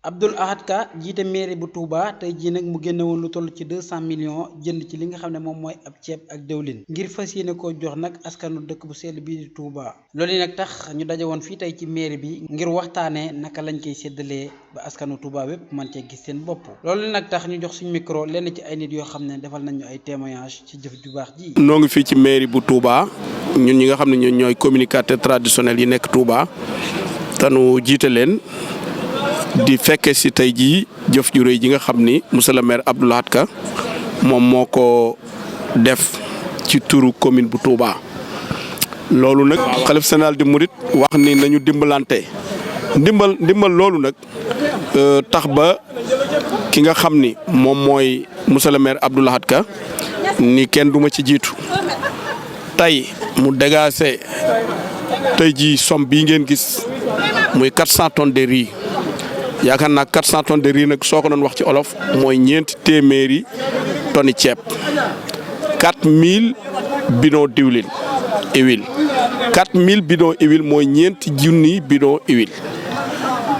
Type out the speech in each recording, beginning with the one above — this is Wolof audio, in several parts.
Abdoul Ahad Ka jiite mairie bu Touba tey jii nag mu génne woon lu toll ci 200 millions jënd ci li nga xam ne moom mooy ab ceeb ak dëwlin ngir fas yéene koo jox nag askanu dëkk bu sell bii di Touba. loolu yi nag tax ñu daje woon fii tey ci mairie bi ngir waxtaanee naka lañ koy séddalee ba askanu Touba wépp mën cee gis seen bopp. loolu nag tax ñu jox suñu micro lenn ci ay nit yoo xam ne defal nañ ñu ay témoignages ci jëf ju baax ji. noo ngi fii ci mairie bu Touba ñun ñi nga xam ne ñun ñooy communicateurs traditionnels yi nekk Touba te nu jiite leen. di fekke si tey jii jëf ju rëy ji nga xam ni monsieur le maire Abdoul Ahad Ka moom moo ko def ci turu commune bu Touba. loolu nag xalif général di murit wax ni nañu dimbalante ndimbal loolu nag tax ba ki nga xam ni moom mooy monsieur le maire Abdoul Ahad Ka ni kenn duma ci jiitu tey mu dégagé tey jii somme bii ngeen gis muy 400 tonnes de riz. yaakaar naa 400 tonnes de riz nag soo ko doon wax ci olof mooy ñeenti téeméeri tonni ceeb 4000 bidons diwlin huile 4000 bidons huile mooy ñeenti junni bidons huile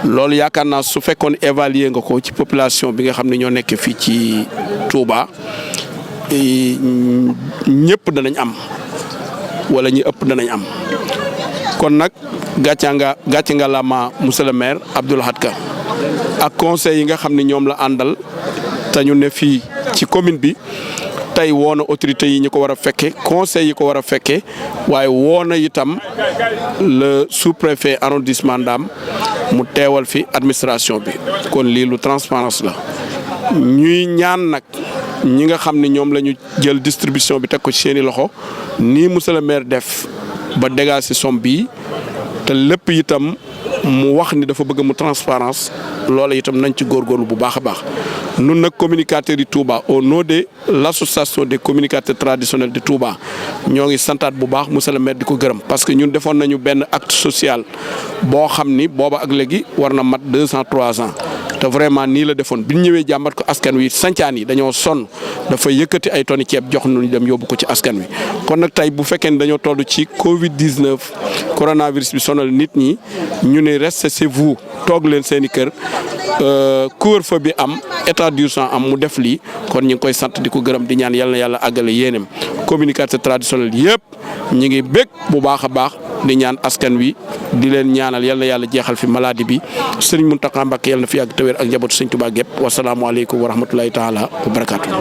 loolu yaakaar naa su fekkoon évaluer nga ko ci population bi nga xam ne ñoo nekk fii ci Touba ñëpp danañ am wala ñi ëpp danañ am kon nag gàcce nga la ma monsieur le maire Abdoul Ahad Ka ak conseil yi nga xam ne ñoom la àndal te ñu ne fii ci commune bi tey woo na autorités yi ñu ko war a fekke conseil yi ko war a fekke waaye woo na itam le sous-préfet arrondissement Ndam mu teewal fi administration bi kon lii lu transparence la ñuy ñaan nag ñi nga xam ne ñoom la ñu jël distribution bi teg ko ci seeni loxo nii monsieur le maire def ba dégager somme bii te lépp itam mu wax ni dafa bëgg mu transparence loola itam nañ ci góorgóorlu bu baax a baax nun nag communicateurs yi Touba au nom de l'association des communicateurs traditionnels de Touba ñoo ngi santaat bu baax monsieur le maire di ko gërëm parce que ñun defoon nañu benn acte social boo xam ni booba ak léegi war na mat 203 ans te vraiment nii la defoon bi ñu ñëwee jàmbat ko askan wi sancaan yi dañoo sonn dafa yëkkati ay tonni ceeb jox nu ñu dem yóbbu ko ci askan wi kon nag tey bu fekkee ne dañoo toll ci Covid 19 coronavirus bi sonal nit ñi ñu ne restez chez vous toog leen seen i kër couvre-feu bi am état d'urgence am mu def lii kon ñu ngi koy sant di ko gërëm di ñaan yal na yàlla àggale yéenam communicateur traditionnel yëpp ñu ngi bég bu baax a baax di ñaan askan wi di leen ñaanal yal na yàlla jeexal fi maladie bi Serigne Mountakha Mbacké yal na fi yàgg te wér ak njabootu Serigne Touba gépp wasalaamualeykum wa rahmatulahi taala wa barakaatu.